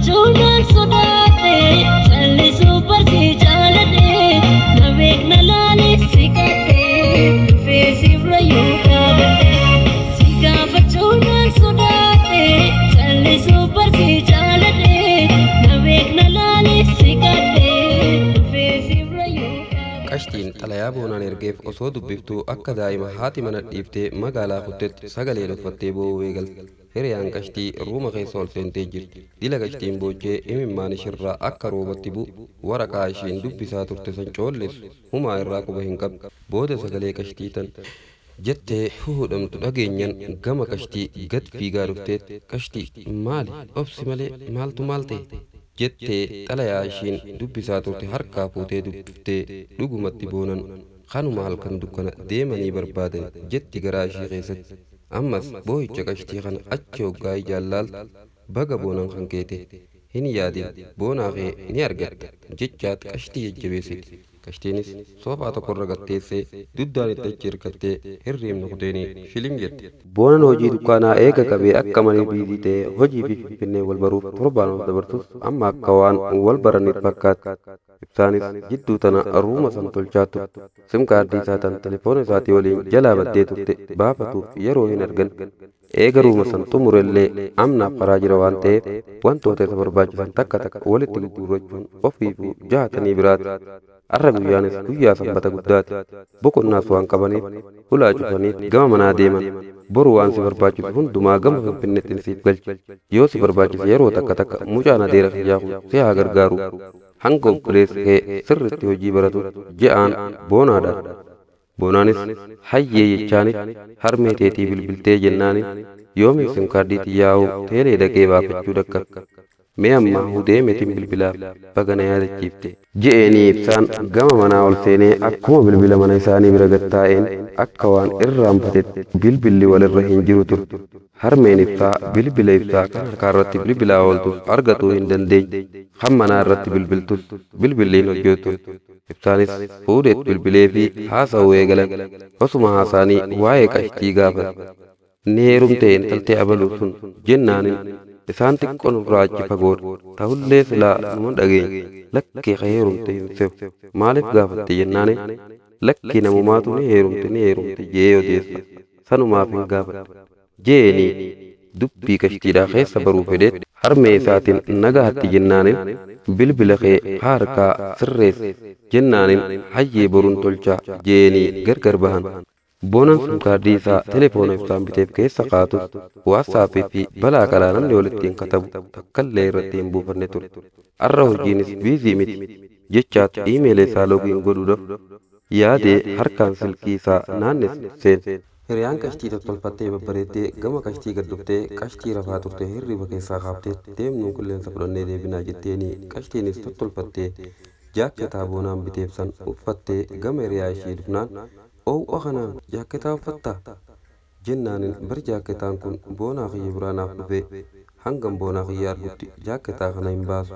gaafachuudhaan sodaate callisuu barsii jaaladhe na beekna laalee si qaddee dhufee siif rayyuu qaabadhe. Si gaafachuudhaan sodaate callisuu barsii jaaladhe na beekna laalee si qaddee dhufee siif rayyuu qaabadhe. Qashtiin xalayaa Boonaan ergeef osoo dubbiftuu akka daa'ima haati mana dhiiftee magaalaa kuttetti sagalee dhokfattee boo'uu eegalte. Hiriyaan Qashtii ruuma keessa ol seentee jirti. Dila Qashtiin boochee imimmaan ishirraa akka roobatti bu'u waraqaa ishiin dubbisaa turte san coolleessu humaa irraa quba hin qabdu. Booda sagalee Qashtii tan jettee fuudhamtu dhageenyan gama Qashtii gad fiigaa dhufteet, "Qashtii, maali? Obsi malee, maaltu maal ta'e?" jettee xalayaa ishiin dubbisaa turte harkaa fuutee dubbiftee, "Dhugumatti Boonan kanuma halkan dukkana deemanii barbaadan," jetti garaa ishii keessatti. Ammas boo'icha Qashtii kana achi hoggaa ijaan laaltu, "Baga Boonan kan keete, hin yaadin, Boonaa kee ni argatta," jechaat Qashtii jajjabeessiti. Qashtiinis soofaa tokkorra gatteessee duddaan itti achi hirkattee hirriibni kuteenii shilim jette. Boonan hojii dukkaanaa eega qabee akka malee busy ta'ee hojii fi Finfinnee wal baruuf torbaan of dabarsus amma akka waan wal baraniif fakkaata. Ibsaanis jidduu tana ruuma san tolchaa turte. Sim kaardii isaa tan telefoona isaatii waliin jalaa baddee turte baafatuuf yeroo hin argan. Eega ruuma san xumurellee amnaaf karaa jira waan ta'eef wantoota isa barbaachisan takka takka walitti gurgurachuun ofiifuu jahatanii biraati. Har'a guyyaanis guyyaa sanbata guddaati. Boqonnaas waan qabaniif hulaa cufanii gama manaa deeman. "Boru waan si barbaachisu hundumaa gama Finfinneetti siif galchi. Yoo si barbaachise yeroo takka takka mucaan adeera kiyyaa kun si haa gargaaru. Hanga obboleessi kee sirriitti hojii baratu," je'aan Boonaadhaan. Boonaanis hayyee jechaani, "Harmee teetii bilbiltee jennaani yoomiin sim kaardii xiyyaa'uu teelee dhaqee baafachuu dhaqqabe. Mee ammaa deemeetiin bilbilaaf, baga na yaadachiifte," je'eenii Ibsaan gama manaa ol seenee akkuma bilbila mana isaanii bira gattaa'een akka waan irraanfatetti bilbilli walirra hin jiru ture. Harmeen Ibsaa bilbila Ibsaa kan harkaa irratti bilbilaa ooltus argatuu hin dandeenye. Kan manaa irratti bilbiltus bilbilli hin hojjetu ture. Ibsaanis fuudheet bilbilee fi haasa'uu eegalan. Osuma haasaanii waa'ee Qashtii gaafate. "Ni heerumtee intaltee abaluu sun?" jennaanin, "Isaan xiqqoo nurraa achi fagoodha. Ta'ullee silaa numa dhageenya. Lakkii, ka heerumte hin se'u. Maaliif gaafatte?" jennaanin, "Lakkii, namumaatu ni heerumte ni heerumte jee odeessa. Sanumaaf hin gaafadhe," jeeni dubbii Qashtiidhaa keessa baruu fedheet harmee isaatiin nagaatti jennaanin, "Bilbila kee harkaa sirreessi," jennaanin, "Hayyee, boruun tolchaa," jeenii gargar bahan. Boonan sim kaardii isaa telefoona Ibsaan biteef keessa kaatus WhatsAppii fi balaa qalaa namni walitti hin katabu takkallee irratti hin buufanne ture. Har'a hojiinis busy miti jechaat iimeela isaa login godhuudhaaf yaadee harkaan silkii isaa naannesseen. Hiriyaan Qashtii tottolfattee babbareeddee gama Qashtii gad dhuftee Qashtii rafaa turte hirriba keessaa kaaftee, "Deemnuu qilleensa fudhannee deebinaa," jetteeni. Qashtiinis tottolfattee jaakketaa Boonaan biteef san uffattee gama hiriyaa ishii dhufnaan, "Oowwa kanaan jaakketaa uffattaa?" jennaanin, "Bar jaakketaan kun Boonaa kiyya biraa naaf dhufe, hangam Boonaa kiyya argutti jaakketaa kana hin baasu,"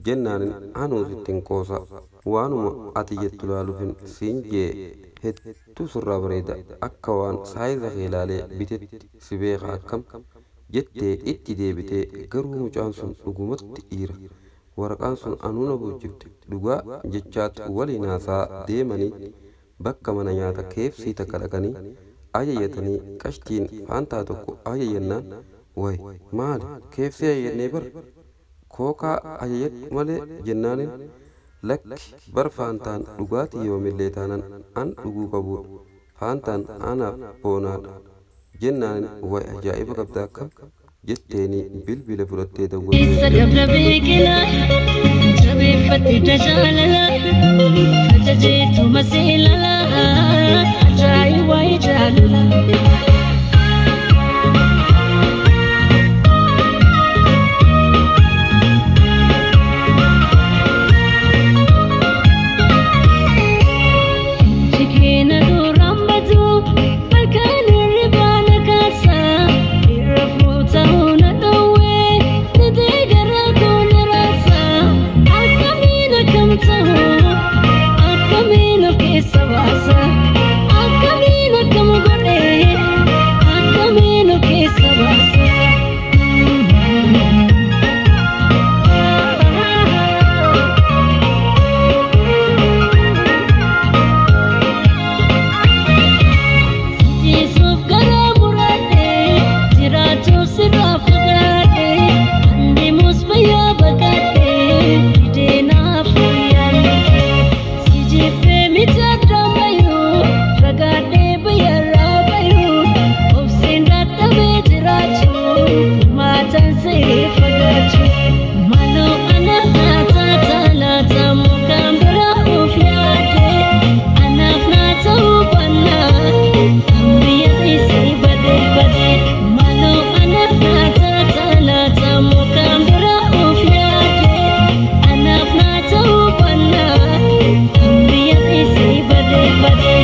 jennaanin, "Anuu sittin qoosa, waanuma ati jettu laaluufin siin jee, hedduu sirraa bareeda, akka waan saayiza kee ilaalee bitetti si beeka akkam," jettee itti deebitee, "Garuu mucaan sun dhugumatti dhiira, waraqaan sun anuu na boojjifte dhugaa," jechaat waliin haasaa deemanii bakka mana nyaata KFC takka dhaqanii ajajatanii, Qashtiin faantaa tokko ajajannaan, "Way, maali KFC ajajannee bar, kookaa ajajadhu malee," jennaanin, "Lakki bar, faantaan dhugaatii yoomillee taanan an dhuguu qabudha. Faantaan anaaf Boonaadha," jennaanin, "Way, ajaa'iba qabda akkam," jetteenii bilbila fudhattee dawwaltee. Keessa gabra beekila jabeeffatti jaalala ajajeetu maseelala ajaa'iba jaalala. Jikeena duraan badu malkaan hirribaa na kaasa irra fuuta na dhowwee didee gara koo na raasa akkamiin akkam ta'u akkamiin. Miti addaan bayuu fagaadhee biyyarraa bayuu obsiin dadhabee jiraachuu maataan siree fagaachuu. Maloo ana taataa laata mukaan biraa of yaadee anaaf naa ta'uu bannaa kan biyya dhiisee badee badee. Maloo ana taataa laata mukaan biraa of yaadee anaaf naa ta'uu bannaa kan biyya dhiisee badee badee.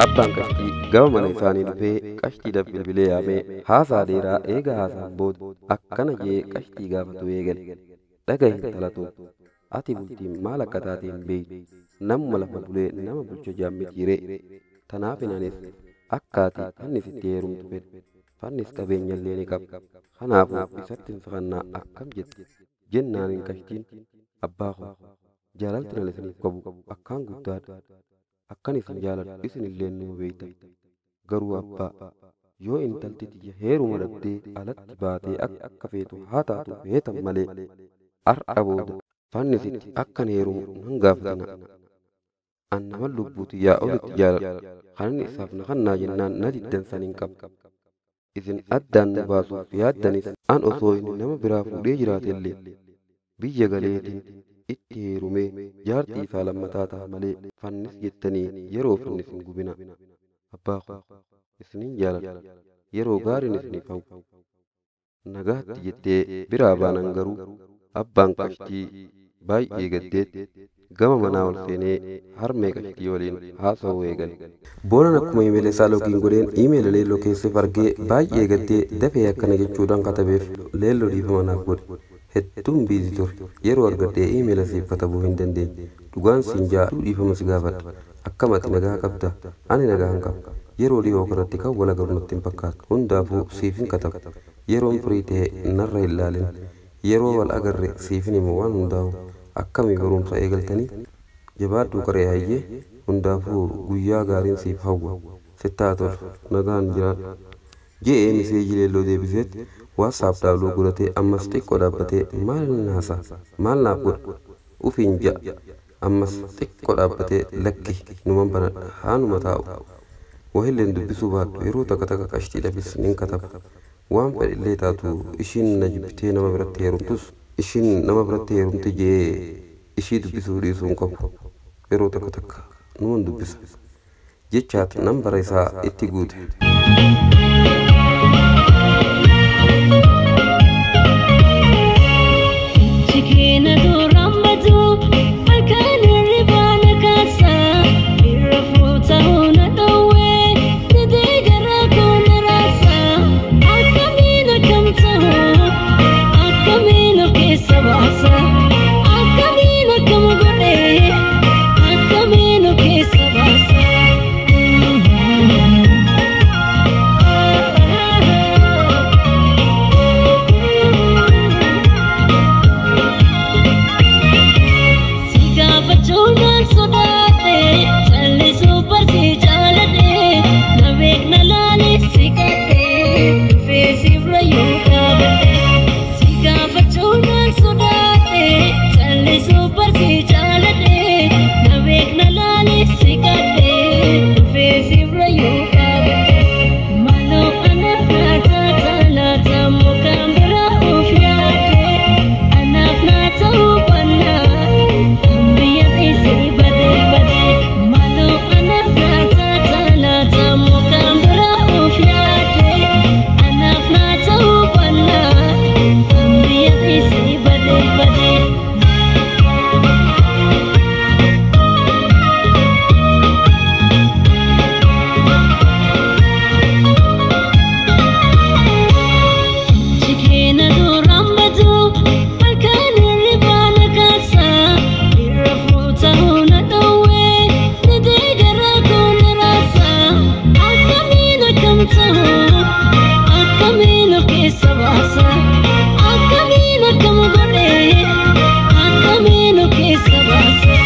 Abbaan qashtii gama mana isaanii dhufee qashtiidhaaf bilbilee yaamee haasaa dheeraa eega haasaan booda akkana jee qashtii gaafatu eegale. Dhagahi intalatu ati bultiin maal akka taate hin beektu. Namuma lafa bulee nama bulcha jaammitiiree. Tanaaf anis akka ati fannisitti heerumtu fedhe. Fannis qabeenyallee ni qaba. Kanaafuu isatti hin safannaa akkam jette. Jennaanin qashtiin abbaa koo jaalalti ani isiniif qabu akkaan guddaadha. Akkan isin jaaladhu isinillee ni beektan. Garuu abbaa yoo intalti tiyya heeruma dhabdee alatti baatee akka feetu haa taatu feetan malee har'a booda fannisitti akkan heerumu nan gaafatina. An nama lubbuu tiyyaa olitti jaaladhu. Kanan isaaf na kannaa jennaan na diddan san hin qabu. Isin addaan nu baasuuf yaaddanis an osoo inni nama biraa fuudhee jiraatellee biyya galeetiin itti heerumee jaartii isaa lammataa ta'a malee fannis jettanii yeroo fannis hin gubina. Abbaa koo isinin jaaladha. Yeroo gaariin isiniif hawwa. Nagaatti jettee biraa baanan garuu abbaan qashtii baay'ee gaddeetti gama manaa ol seenee harmee qashtii waliin haasa'uu eegale. Boonaan akkuma imeela isaa loogiin godheen imeela leelloo keessee argee baay'ee gaddee dafee akkana jechuudhaan katabeef leelloo dhiifama naaf godhe. Hedduun biizii ture. Yeroo argadhee imeela siif katabuu hin dandeenye. Dhugaan siin jaa dhiifama si gaafadha. Akkam ati nagaa qabda? Ani nagaa hin qabu. Yeroo dhiyoo kanatti kan wal agarru natti hin fakkaatu. Hundaafuu siifin kataba. Yeroon firii ta'e narra hin laalin. Yeroo wal agarre siifin himu waan hundaa'u. Akkamii barumsa eegaltanii? Jabaadhuu qaree hayyee. Hundaafuu guyyaa gaariin siif hawwa. Sittaa tolu. Nagaan jiraadhu. Je'ee miseejii leelloo deebiseetti WhatsApp daawloo godhatee ammas xiqqoo dhaabbatee maal naasaa maal naaf godha ufiin ja'a ammas xiqqoo dhaabbatee lakki numan banadha haanuma taa'u wahilleen dubbisuu baadhu yeroo takka takka qashtiidhaafis nin kataba waan fedhillee taatu ishiin na jibbitee nama biratti heerumtus ishiin nama biratti heerumte jee ishii dubbisuu dhiisuu hin qabu yeroo takka takka numan dubbisa jechaat nambara isaa itti guute. Chikeena duraan badu halkan hirribaa na kaasa irra fuuta'uu na dhowwee didee garaa koo na raasa akkamiin akkam ta'u akkamiin of keessa baasa akkamiin akkam godhee akkamiin of keessa baasa. Si gaafachuudhaan sodaadhe callisuu barsii jaaladhe na beekna laalee si qadhe dhufee siif rayyuu dhaabadhe. Si gaafachuudhaan sodaadhe callisuu barsii jaaladhe na beekna laalee si qadhe dhufee siif rayyuu dhaabadhe. Maloo anaaf naa taataa laata mukaan biraa of yaadde anaaf naa ta'uu bannaa. Biyya dhiisee badee badee maloo anaaf naa taataa laata mukaan biraa of yaadde anaaf naa ta'uu bannaa biyya dhiisee badee badee. Chikeena duraan badu halkan hirribaa na kaasa irra fuuta'uu na dhowwee didee garaa koo na raasa akkamiin akkam ta'u akkamiin of keessa baasa akkamiin akkam godhee akkamiin of keessa baasa.